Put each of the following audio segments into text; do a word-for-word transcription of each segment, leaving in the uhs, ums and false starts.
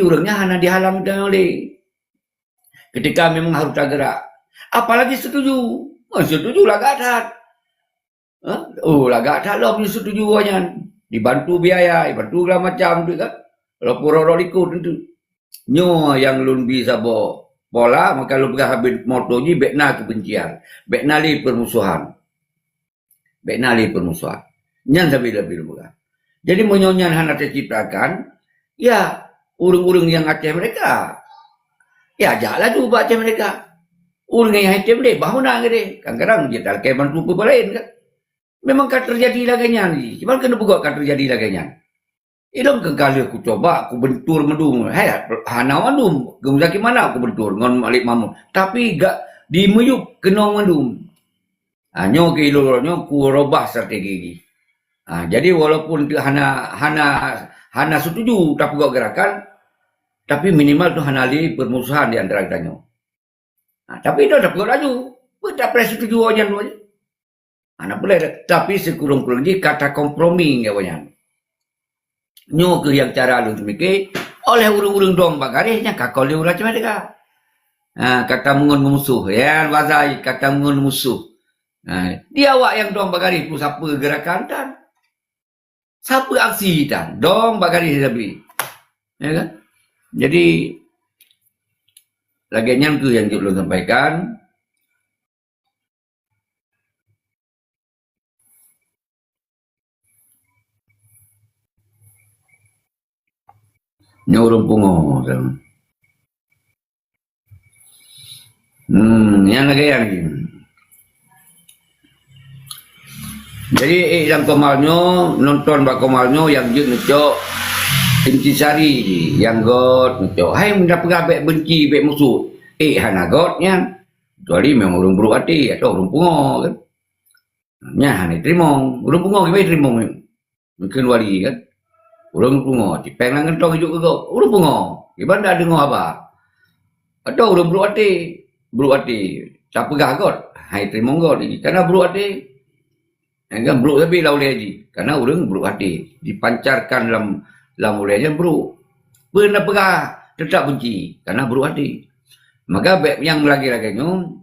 ureuëng nyan hana dihalang tanyoe lé. Ketika memang harus tagerak. Apalagi setuju. Oh, setuju lagak that. Ha? Oh, lagak that lom setuju awaknyan. Dibantu biaya, dibantu segala macam tu kan. Walaupun rot-rot likot tu. Nyoe nyang lôn bi saboh pola, maka lôn peugah habéh moto jih, bék na keubencian, bék na lé peurmusohan. Bék na lé peurmusohan. Nyan sabe lôn bi lôn peugah. Jadi, meunyoe nyan hana teuciptakan, ya, ureuëng-ureuëng nyang Aceh merdeka, ya, jak laju bak Aceh merdeka. Ureuëng nyang Aceh merdeka, bah meunan keudeh. Kadang-kadang jeuet alkée bantu peue laén kan. Memang ka teujadi lagée nyan jih. Cuman keuneuk peugah ka teujadi lagée nyan. Ilôn keu ka lheueh kucoba, kubentur mandum. Hai, hana mandum. Geumeusakiman na kubentur ngon Malik Mahmud. Tapi gak di miyueb keunong mandum. Ha, nyoe keu ilôn nyoe kurubah strategi jih. Ha, jadi walaupun teu hana, hana, hana setuju tapeugah gerakan, tapi minimal tu hana lé peurmusohan di antara geutanyoe. Ha, tapi dah tapeugah laju. Peue tapreh setuju awaknyan tu aja. Hana peureulée, tapi sikureueng-kureueng jih ka takompromi ngon awaknyan. Nyoe keuh nyang cara lôn teumike, oleh ureuëng-ureuëng dong bak garéh nyang ka kon lé ureuëng Aceh merdeka. Ha, ka tameungon ngon musoh. Ya, bazai ka tameungon musoh. Ha, di awak nyang dong bak garéh pun sapeue gerakan tan. Sapeue aksi tan. Dong bak garéh sabe. Ya kan? Jadi, lagée nyan keuh nyang jeuet lôn sampaikan. Nyoe ureuëng pungo. Hmm, nyan lagée nyan lagi. Jadi, ék lam komal nyoe, nonton bak komal nyoe nyang jeuet neucok intisari jih, nyang göt neucok. Hai, meunyoe peugah bék beunci, bék musoh, ék hana göt nyan. Kecuali memang ureuëng brok até atau ureuëng pungo kan. Nyan hana teurimong. Ureuëng pungo kiban teurimong nyoe. Mungken wali kan. Ureuëng pungo, tipéng lam kantong ijok keu gob. Ureuëng pungo, kiban dak deungoe haba. Atau ureuëng brok até. Brok até. Tapeugah göt. Hai teurimong göt. Karena brok até. Kan brok sabe lam ulée jih. Karena ureuëng brok até. Dipancarkan lam, lam ulée nyan brok. Peue na peugah, teutap beunci. Karena brok até. Maka bék nyang lagée-lagée nyoe,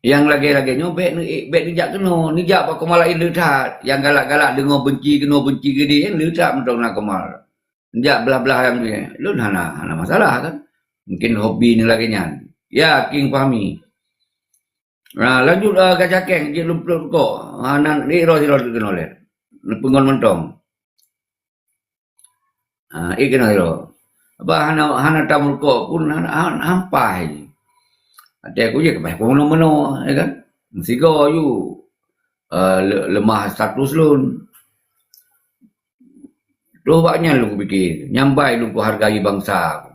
nyang lagée-lagée nyoe bék ne-, bék neujak keunoe, neujak bak komal laén le that. Nyang galak-galak deungoe beunci keunoe, beunci keudeh, le that mantong na komal. Neujak blah-blah nyang tu, lôn hana, hana masalah kan. Mungkin hobi ni lagée nyan. Ya, King Fahmi. Nah, lanjut, ah, Gajah Keng, jeuet lôn peutrok rukok. Ah, nan, ni roh sidroe keunoe lé. Neupeungon mantong. Ha, ék keunoe sidroe. Bah hana, hana tam rukok pun hana, hana hampai. Até ku jih keubah pun meunoe-meunoe, ya kan? Meusigoe ju, eh, le-, leumah status lôn. Troh bak nyan lôn kupike, nyang bai lôn kuhargai bansa.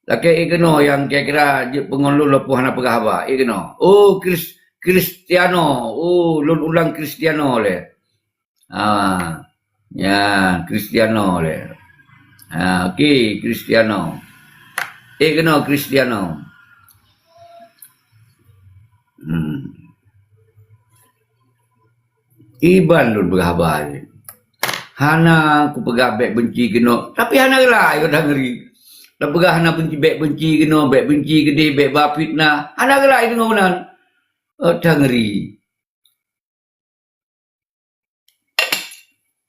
Lakée ék keunoe nyang kira-kira jeuet peungon lôn lopah hana peugah haba, ék keunoe. Oh, Kris-, Kristiano. Oh, lôn ulang Kristiano lé. Ah, ya, Kristiano lé. Ah, okey, Kristiano. Ék keunoe Kristiano. Hmm. Iban lôn peugah haba jih. Hana kupeugah bék beunci keunoe, tapi hana rila, ikot that ngeri. Tapeugah hana beunci, bék beunci keunoe, bék beunci keudeh, bék ba fitnah. Hana rila deungoe meunan. Oh, that ngeri.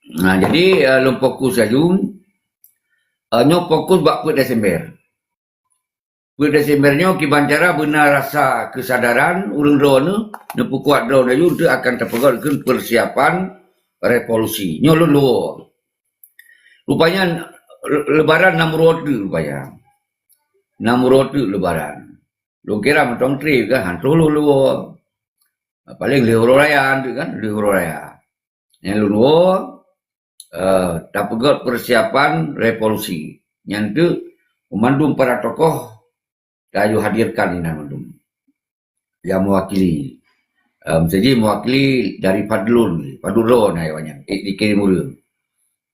Nah, jadi, eh, lôn fokus laju. Eh, nyoe fokus bak peuet Desember. Peuet Desember nyoe kiban cara beuna rasa keusadaran ureuëng droeneuh, neupeukuat droeneuh laju untuk akan tapeugöt keu persiapan revolusi. Nyoe lôn luwoe. Rupanya, le-, Lebaran nam uroe teuk rupanya. Nam uroe teuk Lebaran. Lôn kira mantong trép kan, han troh lôn luwoe. Paléng lheueh uroe raya tu kan, lheueh uroe raya. Nyang lôn woe, eh, tapeugöt persiapan revolusi. Nyan teuk, meumandum para tokoh ka laju hadirkan inan mandum. Nyang mewakili. Eh, meusaji mewakili dari Fadlun, Fadlun na awaknyan, eh, dikirim ureuëng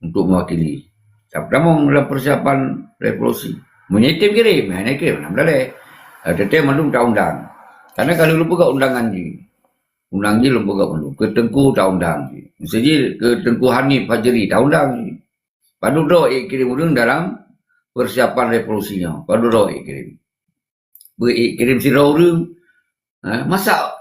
untuk mewakili. Tamong dalam persiapan revolusi. Meunyoe item kirim, hana kirim, hana meudaleh. Eh, teuntèe mandum taundang. Karena ka lheueh lôn peugah undangan jih. Undang jih lôn peugah mandum. Keu Teungku taundang jih. Meusaji keu Teungku Hanif Fajri taundang jih. Padub droe ék kirém ureuëng dalam persiapan revolusi nyoe. Padub droe ék kirém. Beu ék kirém sidroe ureuëng. Ha, masa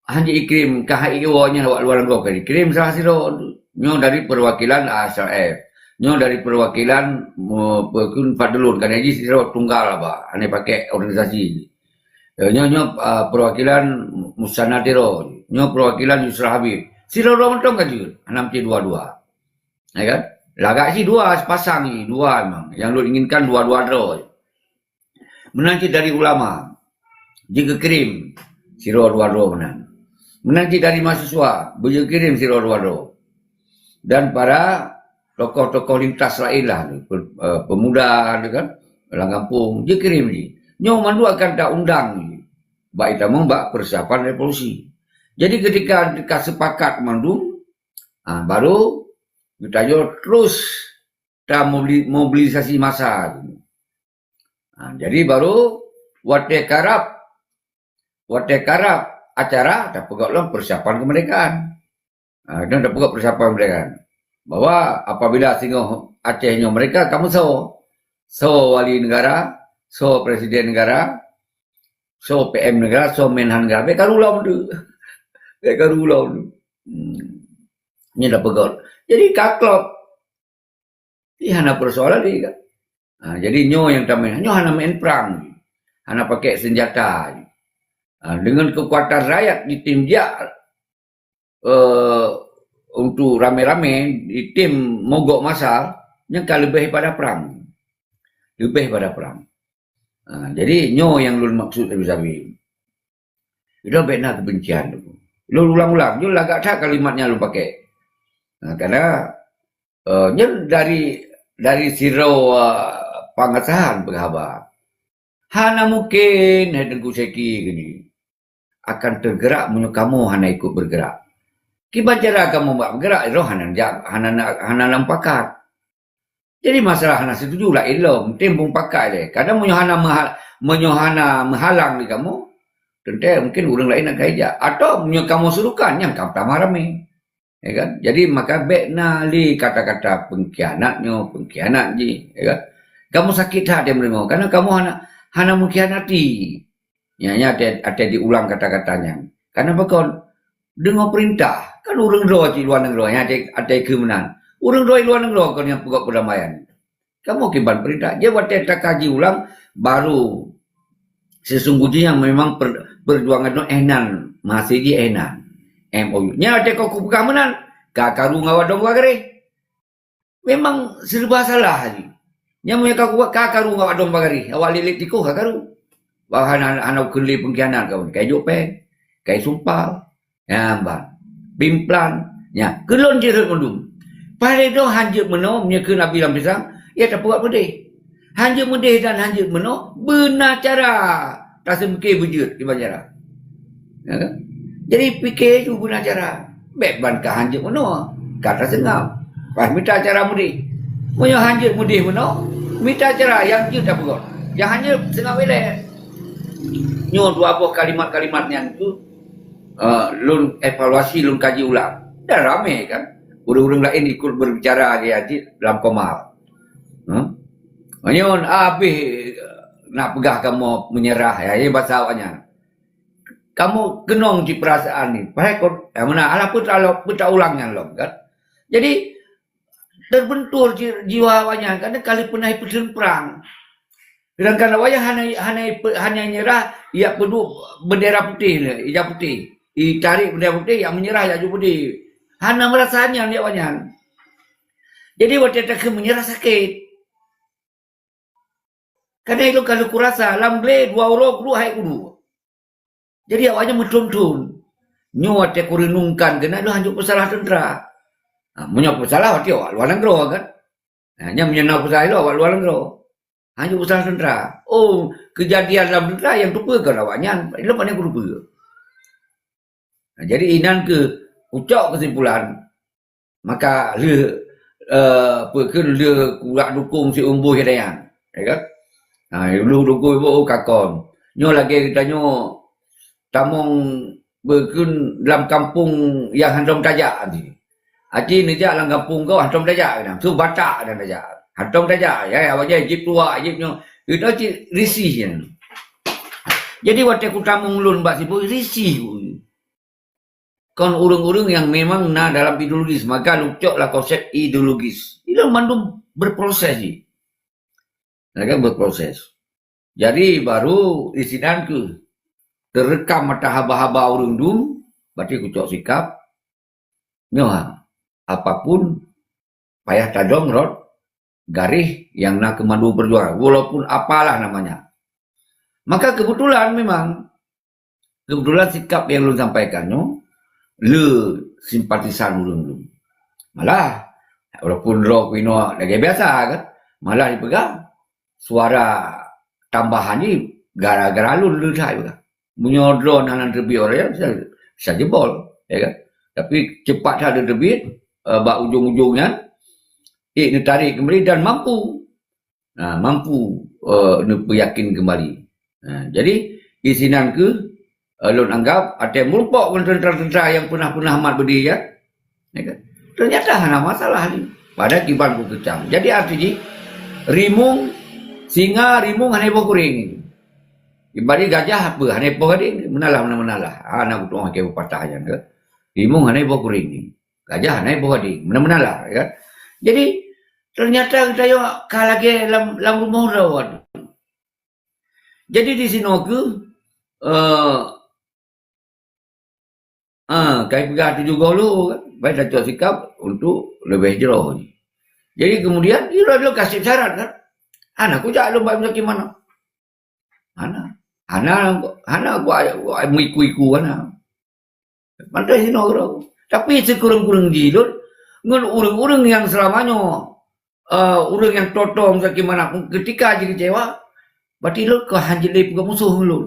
hana ikirém, ka hai iwoe nyan awak luar nanggroe ka ikirém salah sidroe. Nyoe dari perwakilan A S R F. Nyoe dari perwakilan, me-, peukun Fadlun, kan jih sidroe tunggal haba, hana pakai organisasi. Eh, nyoe, nyoe, ah, perwakilan Musanna Tiro. Nyoe perwakilan Yusra Habib. Sidroe-droe mantong ka jeuet, hana meusti dua-dua. Ya kan? Lagak si dua sepasang ni, dua memang. Yang lôn inginkan dua-dua droe. Meunan cit dari ulama, jikirém sidroe dua droe meunan. Meunan cit dari mahasiswa, beujikirém sidroe dua droe. Dan para tokoh-tokoh lintas laén lah, pe-, eh, pemuda tu kan, lam gampông, jikirém jih. Nyoe mandum akan ta undang jih bak itamong bak persiapan revolusi. Jadi ketika ka sepakat mandum, ha, baru geutanyoe terus ta mobili-, mobilisasi massa. Ha, jadi baru watée karab, watée karab acara tapeugöt lom persiapan kemerdekaan. Ha, dan tapeugöt persiapan kemerdekaan. Bahwa apabila singoh Aceh nyoe merdeka, kamu soe? Soe wali negara, soe presiden negara, soe P M negara, soe Menhan negara. Bèk karu lom tu. Bèk karu lom tu. Hmm. Nyan tapeugöt. Jadi ka klop. Ih, hana persoalan lé kan. Ha, jadi nyoe nyang tameu'en, nyoe hana meu'en prang. Hana pakai senjata. Ha, dengan kekuatan rakyat jitem jak, eh, untuk ramé-ramé, jitem mogok massa, nyan ka leubeh pada prang. Leubeh pada prang. Ha, jadi nyoe nyang lôn maksud sabe-sabe. Ilôn bèk na keubencian tu. Lôn ulang-ulang, nyoe lagak that kalimat nyang lôn pakai. Ha, karena, eh, nyan dari, dari sidroe, eh, pengasahan peugah haba. Hana mungken, hai Teungku Syeki gini, akan tergerak meunyoe kamoe hana ikut bergerak. Kiban cara kamoe bak bergerak, roh hana jak, hana na-, hana na mupakat. Jadi masalah hana setuju laén lom, tem bung pakai lé. Kadang meunyoe hana meuha-, meunyoe hana meuhalang di kamoe, teuntèe mungkin ureueng laén akan ijak. Atau meunyoe kamoe surukan, nyan ka tamah ramé. Ya kan? Jadi maka bèk na lé kata-kata pengkhianat nyoe, pengkhianat jih, ya kan? Kamoe sakét that teumeungoe, karena kamoe hana, hana mengkhianati. Nyan, nyan até, até diulang kata-kata nyan. Karena pakon? Deungoe peurintah. Kan ureueng droe cit luwa nanggroe, nyan até, até keu meunan. Ureueng droe luwa nanggroe kon nyang peugöt peurdamaian. Kamoe kiban peurintah. Jadi watèe takaji ulang, baru sesungguhnya memang per-, perjuangan nyoe éh nan, masih jih éh nan. M O U. Nyan até ka kupeugah meunan, ka karu ngon wadong bagaréh. Memang serba salah jih. Nyan meunyoe ka kubuet ka karu ngon wadong bagaréh, awak lét-lét tikoh ka karu. Bah hana, hana keu lé pengkhianat kawan. Kai jok péng, kai sumpal. Nyan ban. Pimplan. Nya, keu lôn jih rhot mandum. Paléng droe hanjeuet meunoe, meunyoe keu Nabi lam pisang, ya tapeubuet meudeh. Hanjeuet meudeh dan hanjeuet meunoe, beuna cara. Taseumeukée beujeuet kiban cara. Ya kan? Jadi pike ju guna cara. Bèk ban ka hanjeuet meunoe, ka taseungab. Pas mita cara meudeh. Meunyoe hanjeuet meudeh meunoe, mita cara nyang jeuet tapeugöt. Nyang hanjeuet seungab ilèe. Nyoe dua boh kalimat-kalimat nyan tu, eh, lôn evaluasi, lôn kaji ulang. Dan ramé kan. Ureueng-ureueng laén ikut berbicara lagèe nyan cit lam koma. Huh? Meunyoe habéh, eh, nak peugah kamoe menyerah, ya, ini bahasa awaknyan. Kamoe keunong cit peurasaan ni. Padahai kon, eh, meunan, alah peue ta-, peue taulang nyan lom, kan? Jadi, terbentur ji-, jiwa awaknyan, karena ka lheueh pernah ipeutheun prang. Sedangkan awaknyan hana, hana ipe-, hana nyerah, ijak peuduek bendera putéh, ija putéh. Itarek bendera putéh, ijak menyerah, ijak ju putéh. Hana meurasa nyan di awaknyan. Jadi, watèe takheun menyerah sakét. Kadang ilôn ka lheueh kurasa, lam glé dua uroe kuduek hai kuduek. Jadi awaknyan meuthon-thon. Nyoe watèe kureunungkan keunan lôn hanjeuet peusalah teuntra. Ha, meunyoe peusalah watèe awak luwa nanggroe kan. Ha, nyan meunyoe na peusalah ilôn awak luwa nanggroe. Hanjeuet peusalah teuntra. Oh, keujadian lam teuntra nyang teupeue kon awaknyan. Ilôn pane kuteupeue. Ha, jadi inan keuh kucok keusimpulan. Maka lheueh, eh, peue kheun lheueh kurak dukong si umbôi dayang, ya kan? Ha, lheueh dukong ibu, oh, kakon. Nyoe lagèe geutanyoe tamong peue kheun lam kampung nyang hana tajak tadi. Aci neujak lam gampông gob, hántom tajak keunan. Su Batak dan tajak. Hántom tajak. Ya, awak jih jip tuha, jip nyoe. Itu cit risih nyan. Jadi watée kutamong lôn bak Sibuet risih. Kon ureuëng-ureuëng nyang memang na dalam ideologis, maka lucok lah konsep ideologis. Ilôn mandum berproses jih. Nah, kan berproses. Jadi baru isinan keuh teurekam mata haba-haba ureuëng dum, berarti kucok sikap. Nyoe ha, apapun payah tadong rot garéh nyang na keu mandum perjuangan, walaupun apalah namanya. Maka kebetulan memang, kebetulan sikap nyang lôn sampaikan nyoe le simpatisan ureuëng dum. Malah, walaupun droe keunoe lagée biasa kan, malah dipeugah suara tambahan jih gara-gara lôn le that ipeugah. Meunyoe droe hana teubiet, ya, bisa, bisa jebol, ya kan? Tapi cepat that teubiet, eh, bak ujong-ujong nyan, eh, neutarek keumbali dan mampu. Ha, mampu, eh, neupeuyakin keumbali. Ha, jadi, isinan keuh, eh, lôn anggap, watée meurumpok ngon teuntara-teuntara nyang peunah-peunah mat beudé, ya. Ya kan? Ternyata hana masalah ni. Padahai kiban kukeucam. Jadi, arti jih, rimueng, singa, rimueng hana iboh kuréng. Ibarat gajah apa? Hana iboh gadeng. Meunalah, meunalah, meunalah. Ha, na kutu'oh ke pepatah nyan, ke? Rimueng hana iboh kuréng. Gajah hana iboh gadeng. Meunalah, meunalah, ya kan? Jadi, ternyata geutanyoe ka lagée lam, lam rumoh droe. Jadi, di sinoe keuh, eh, Ah, kai peugah tujoh goe lheueh kan, bai tacok sikap untuk leubeh jroh jih. Jadi kemudian, ira lôn kaseb syarat kan. Hana kujak lôn bak Muzakir Manaf. Hana. Hana, hana gua, gua meuiku-iku hana. Pantas inoe keudroe. Tapi sikureueng-kureueng jih lôn ngon ureuëng-ureuëng nyang seulama nyoe eh, ureuëng nyang toto Muzakir Manaf ketika jikeucewa, berarti lôn ka hana jeuet lé peugah musoh ngon lôn.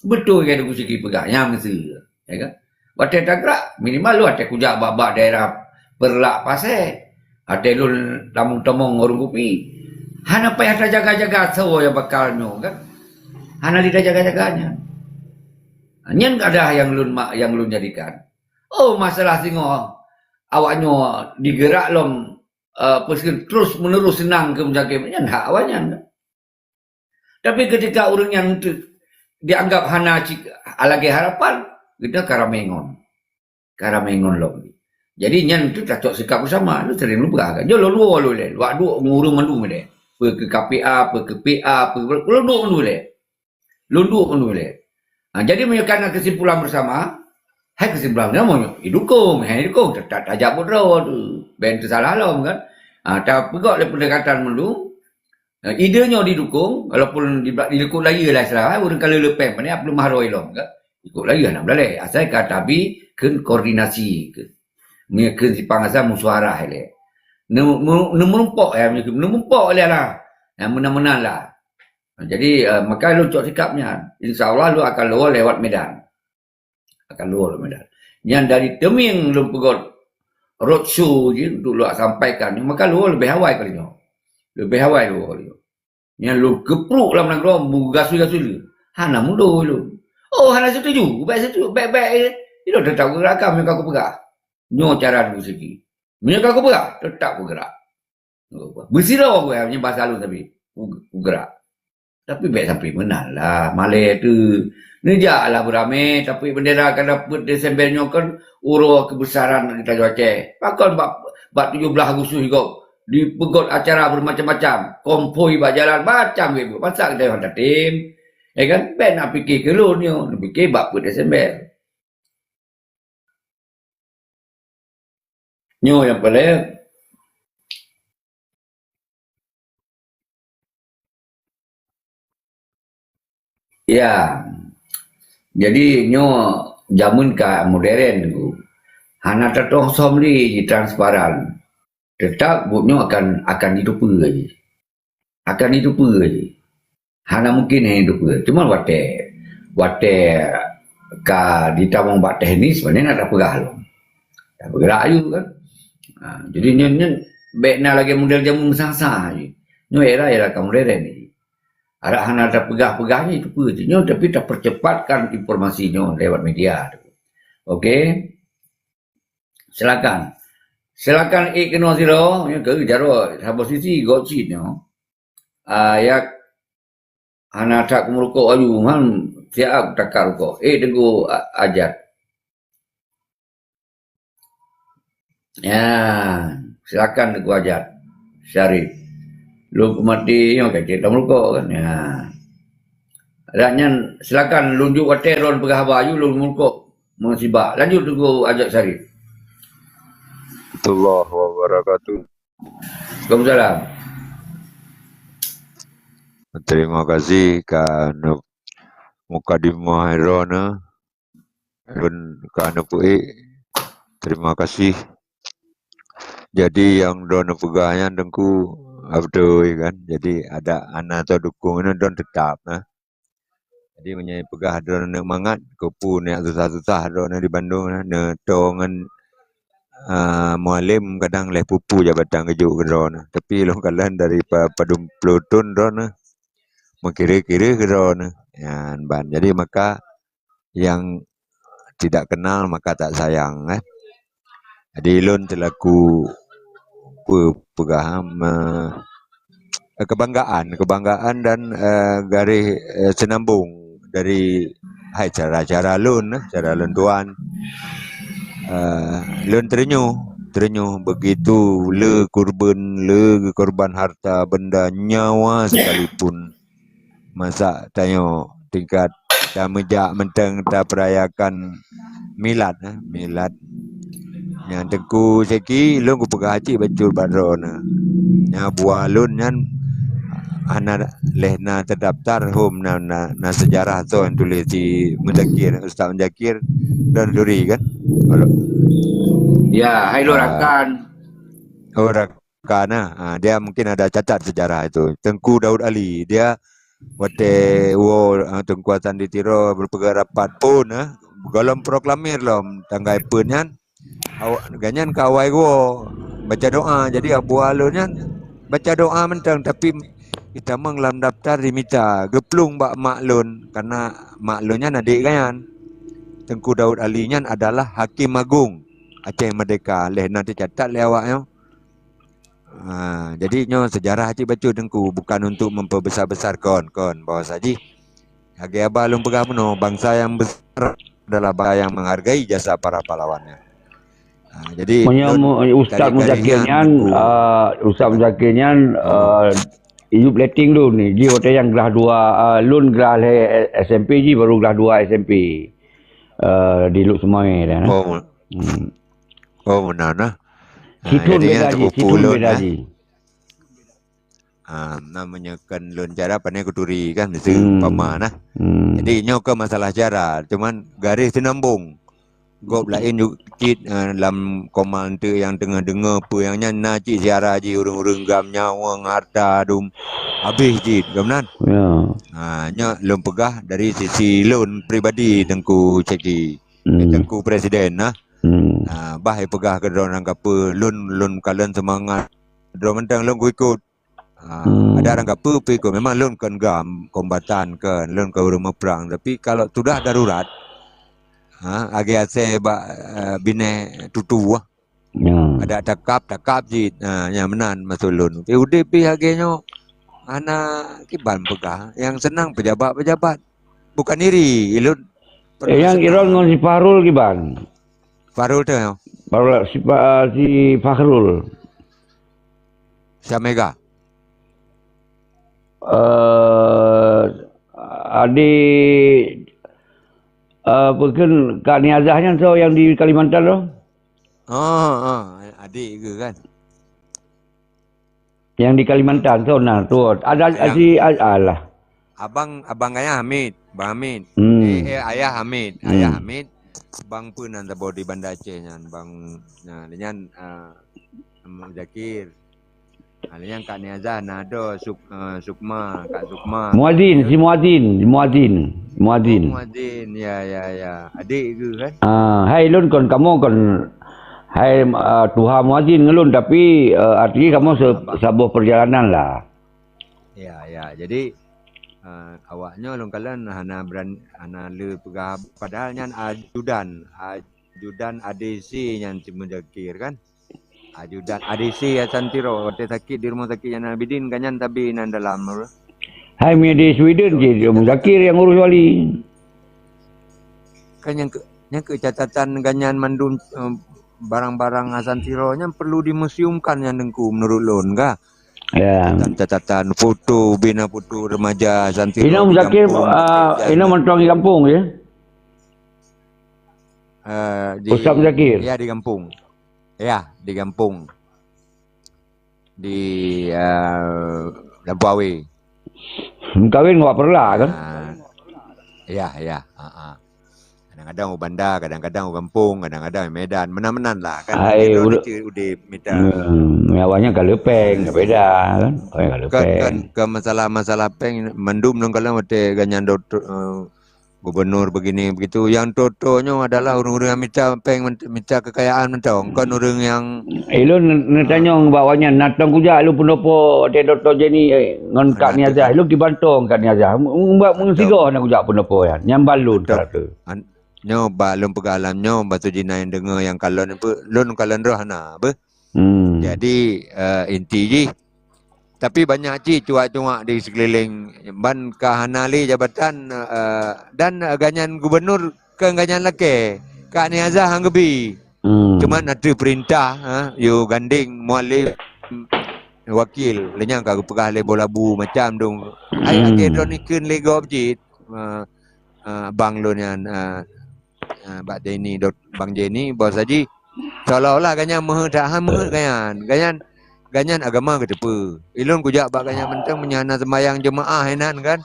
Beutôi kan Teungku Syiki peugah, nyan meuseu, ya kan? Watée tagrak, minimal lôn watée kujak bak-bak daerah Peureulak Pasé, watée lôn tamong-tamong warong kupi, hana payah tajaga-jaga soe nyang bakal nyoe kan. Hana lé tajaga-jaga nyan. Nyan adalah nyang lôn ma-, nyang lôn jadikan. Oh, masalah singoh awak nyoe digeurak lom eh, peue, terus menerus seunang keu meujangkai, nyan hak awaknyan. Tapi ketika ureuëng nyan teu-, dianggap hana ci-, lagée harapan, geutanyoe ka ramé ngon. Ka ramé ngon lom. Jadi nyan teu tacok sikap beusama, nyan sering lôn peugah kan. Nyoe lôn luwa lôn lé, wak duek ngon ureuëng mandum lé. Peue keu K P A, peue keu P A, peue, lôn duek mandum lé. Lôn duek meunulée. Ha, jadi meunyoe kana keusimpulan beusama, hai keusimpulan beusama nyoe, idukong, hai idukong, teutap tajak buet droe tu. Ben teusalah lom kan. Ha, tapeugah lé peundekatan meundu, ha, ide nyoe didukong, walaupun di, di likot layeue lah istilah, hai ureuëng ka leuleupeng, pane ap leumah roe lom kan. Likot layeue hana meulalée, asai ka tabi kheun koordinasi kheun. Meunyoe kheun sipang asai musyawarah ilée. Neu-, meu-, neumeurumpok ya, meunyoe kheun neumeurumpok ilée lah. Ya, meunan-meunan lah. Ha, jadi, eh, maka lôn cok sikap nyan. Insya Allah lôn akan luwa lewat Medan. Akan luwa lewat Medan. Nyan dari Teumieng lôn peugöt roadshow jih untuk lôn sampaikan. Maka luwa leubeh awai kali nyoe. Leubeh awai luwa kali nyoe. Nyan lôn keupruk lam nanggroe, meugasu-gasu lé. Hana mudo lôn. Oh, hana setuju. Bèk setuju, bèk-bèk, eh. Ilôn teutap geurak ka meunyoe ka kupeugah. Nyoe cara lôn siki. Meunyoe ka kupeugah, teutap kugerak. Beusiroe ku, eh, meunyoe basa lôn sabe. Ku, kugerak. Tapi bèk sampai meunan lah, malèe tu. Neujak lah beuramé, tapi bendera ka dapeuet Desember nyoe kan uroe keubeusaran geutanyoe Aceh. Pakon bak, bak tujoh blaih Agustus gob dipeugöt acara bermacam-macam, konvoi bak jalan, macam geuh. Masa geutanyoe hana tatem? Ya kan? Bèk na pike keu lôn nyoe, neupike bak peuet Desember. Nyoe nyang paleng, ya. Jadi nyoe jameun ka modern tu. Hana tatu'oh som lé jitransparan. Teutap buet nyoe akan, akan jiteupeue jih. Akan jiteupeue jih. Hana mungkin hana jiteupeue. Cuma watèe, watèe ka jitamong bak teknis, pane na tapeugah lom. Tapeugerak aju kan. Ha, jadi nyan, nyan bèk na lagèe model jameun masa-masa jih. Nyoe era, era ka modern jih. Adak hana tapeugah-peugah jih, jiteupeue jih. Nyoe tapi tapercepatkan informasi nyoe lewat media tu. Oke. Silakan. Silakan ék keunoe sidroe, nyoe keu jaroe, saboh sisi gob cit nyoe. Ah, yak hana that keumeurukok aju, han siap takar rukok. Ék Teungku A-, Ajat. Ya, silakan Teungku Ajat. Syarif. Lôn keumaté nyoe ka cit lam rukok kan. Ya. Dak nyan silakan lôn jok watèe droen peugah haba aju lôn meurukok meusibak. Lanjut Teungku Ajat Syarif. Warahmatullahi wabarakatuh. Waalaikumsalam. Terima kasih ka neu-, mukadimah droeneuh. Lôn ka neupeuék. Terima kasih. Jadi nyang droeneuh peugah nyan Teungku, ah, beutôi kan. Jadi adak hana soe dukung nyan droen teutap, nah. Jadi meunyoe peugah droeneuh mangat, keupeue nyang susah-susah droeneuh di Bandung, nah, neutoe ngon, ah, Mualem kadang lhèe peue-peue jabatan geujok keu droeneuh. Tapi lôn kalon dari pa-, padum ploh thon droeneuh meukiré-kiré keu droeneuh. Nyan ban. Jadi maka yang tidak kenal maka tak sayang, eh. Jadi lôn selaku pe-, peugah, me-, kebanggaan, kebanggaan dan, eh, garéh, eh, seunambong dari hai cara-cara lôn, eh, cara lôn tuan. Eh, lôn teureunyuh, teureunyuh begitu le kurban, le geukorban harta benda nyawa sekalipun. Masa tanyoe tingkat tameujak mantong taperayakan milad, eh, milad. Nyan Teungku Syeki, lôn kupeugah cit bacut bak droeneuh. Nyan buah lôn nyan hana lheuh na terdaftar hom na, na, na sejarah soe nyang tuléh si Muzakir, Ustaz Muzakir dan Duri kan? Kalau Ya, hai lôn Ah. rakan. Oh, rakan. Ka na, ha, dia mungkin ada catat sejarah itu. Teungku Daud Ali, dia watèe woe, ha, Teungku Hasan di Tiro berpegang rapat pun, ha, gohlom proklamir lom tanggai peuet nyan, awak, gobnyan ka awai woe baca doa. Jadi Abu Alun nyan baca doa mantong, tapi itamong lam daftar dimita geuplueng bak mak lôn, karena mak lôn nyan adék gobnyan. Teungku Daud Ali nyan adalah Hakim Agung Aceh Merdeka. Lheuh na teucatat lé awak nyoe. Ha, jadi nyoe sejarah cit bacut Teungku, bukan untuk memperbesar-besar kon, kon bahwa saji. Lagèe haba lôn peugah meunoe, bangsa yang besar adalah bangsa yang menghargai jasa para pahlawannya. Ha, jadi Meunyoe lôn mu-, Ustaz dari Muzakir garis nyan, nyan, Teungku. ah, Ustaz Muzakir nyan, Hmm. ah, iyup letting lôn ni. Ji watèe nyang glah dua, ah, lôn glah lé S M P ji, baru glah dua S M P. Ah, di Lhokseumawe dah, nah. Oh, Hmm. oh, meunan, nah. Ha, Cithon jadi beda nyan ji, teupeu cithon lôn, beda nah. ji. Ah, na meunyoe kon lôn cara pandai kuturi kan, miseu Hmm. umpama nah. Hmm. Jadi nyoe kon masalah cara, cuman garéh seunambong. Gob laén ju-, cit, ah, lam koma eunteuk nyang teungoh deungoe peue nyang nyan na cit syara jih ureueng-ureueng GAM nyawa, harta, dum habéh cit, gobnyan. Ya. Ha, nyoe lôn peugah dari sisi lôn pribadi Teungku Syeki. Hmm. Teungku Presiden nah. Hmm. Ha, bah ipeugah keu droeneuh kapeue, lôn, lôn kalon seumangat. Droe mantong lôn kuikot. Ha, Hmm. ada ureueng kapeue pih ikot. Memang lôn kon GAM, kombatan kon, lôn kon ureueng meuprang. Tapi kalau sudah darurat, ha, lagèe asèe bak, eh, binéh tutu, ah. Ya. Ada takab, takab cit. Ha, nyan meunan maksud lôn. Tapi udép pih lagèe nyoe, hana kiban peugah. Nyang seunang pejabat-pejabat. Bukan iri, lôn Eh, nyang pernah Iron ngon si Fahrul kiban? Fahrul tu, ya? Fahrul, si Fa-, si Fahrul. Siapa mega? Eh, adik, eh, bukan Kak Niazah nyan, so, yang di Kalimantan tu? Oh, oh, adik ke kan? Yang di Kalimantan tu, nah, tu. Ada Yang si, a-, alah. Abang, abang ayah Hamid, Bang Hamid. Hmm. Eh, eh, ayah Hamid, ayah Hmm. Hamid. Bang pun nan saboh di Banda Aceh nyan, Bang, nah, nyan, ah, Muzakir. Ah, nyan Kak Niazah, Nado, Suk-, ah, Sukma, Kak Sukma. Muazin, si Muazin, Muazin, Muazin. Oh, Muazin, ya, ya, ya. Adik ke kan? Ah, hai lôn kon kamoe kon, hai, ah, tuha Muazin ngon lôn, tapi, eh, arti kamoe se-, Abang. saboh perjalanan lah. Ya, ya. Jadi, eh, awak nyoe lôn kalon hana beran-, hana le peugah, padahal nyan ajudan, ajudan A D C nyan si Muzakir kan. Ajudan A D C Hasan Tiro, watèe sakét di rumoh sakét Zainal Abidin, kan nyan tabi nan dalam. Hai, mi di Sweden cit, Muzakir nyang urus wali. Kan nyang keu, nyang keu catatan ganyan mandum, eh, barang-barang Hasan Tiro nyan perlu dimuseumkan nyan Teungku, menurut lôn, kah? Ya. Catatan-catatan, foto, bina foto remaja Hasan Tiro. Inoe di Muzakir, gampông, ah, di inoe mantong di gampông, ya? Eh, di, Ustaz Muzakir? Ya, di gampông. Ya, di gampông. Di, eh, Lampu Awe. Meukawen ngon Wak Perla, kan? Ah, ya, ya. Ha, ha. Kadang-kadang u Banda, kadang-kadang u gampông, kadang-kadang u Medan. Meunan-meunan lah, kan? Hai, udép, udép mita. Hmm, awaknyan ka leupeng, ka beda, kan? Awaknyan ka leupeng. Kan, kan, kan masalah-masalah peng, mandum ngon kalon watèe ganyan dot-, eh, gubernur begini begitu. Yang toto nyoe adalah ureueng-ureueng yang mita peng, mita kekayaan mantong, kon ureueng yang Ilôn ne-, neutanyong bak awaknyan, na tong kujak ilôn peunopo watèe Dokto Jenny, eh, ngon Kak Niazah. Ilôn kibantong Kak Niazah. Mu-, mu-, meusigoe na kujak peunopo nyan. Nyan ban lôn. Betul. Nyoe ba lôn peugah lam nyoe, bak tu jih na nyang deungoe nyang kalon, lôn kalon roh hana, beuh. Hmm. Jadi, eh, inti jih, tapi banyak cit cuak-cuak di seukeuliléng, ban ka hana lé jabatan, eh, dan, eh, ganyan gubernur kon ganyan lakèe, Kak Niazah han geubi. Hmm. Cuma na teuh peurintah, eh, yue gandeng mualem, wakil, lé nyan ka geupeugah lé boh labu macam dong. Hai, hmm, akhé droeneuh kheun lé gob cit, eh, eh, abang lôn nyan, eh, eh, bak Jenny, Dok-, Bang Jenny, bos haji, seolah-olah ganyan meuheuet that, han meuheuet ganyan. Ganyan, ganyan agama geuteupeue. Ilôn kujak bak ganyan mantong, meunyoe hana seumbahyang jeumaáh inan kan,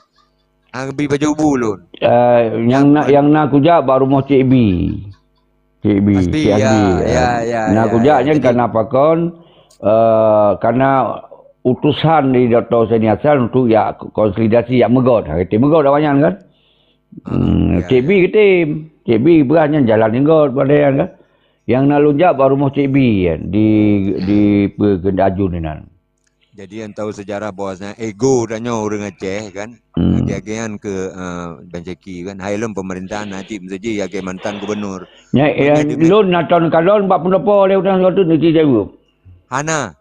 han geubi baju bu lôn. Eh, nyang na, nyang na kujak bak rumoh Cik Bi. Cik Bi, Hasbi, Cik Hasbi, ya, ya, ya, na kujak nyan karena pakon, eh, karena utusan di Dokto Huseni Hasan untuk yak konsolidasi, yak meugot. Ha, geutem meugot awaknyan kan? Hmm, ya, Cik Bi geutem. Cik Bi beurah nyan jalan inggôt pada nyan kan. Nyang na lôn jak bak rumoh Cik Bi nyan di, di Peue Ajun inan. Jadi, nyang tahu sejarah bahwasanya ego tanyoe ureueng Aceh kan. Hmm. Lagèe-lagèe nyan keu, eh, Bang Syaki kan. Hai lom pemerintahan Najib Mizraji lagèe mantan gubernur. Nya, eh, lôn na ton kalon bak peunopo lé udang tu niti jaweueb. Hana.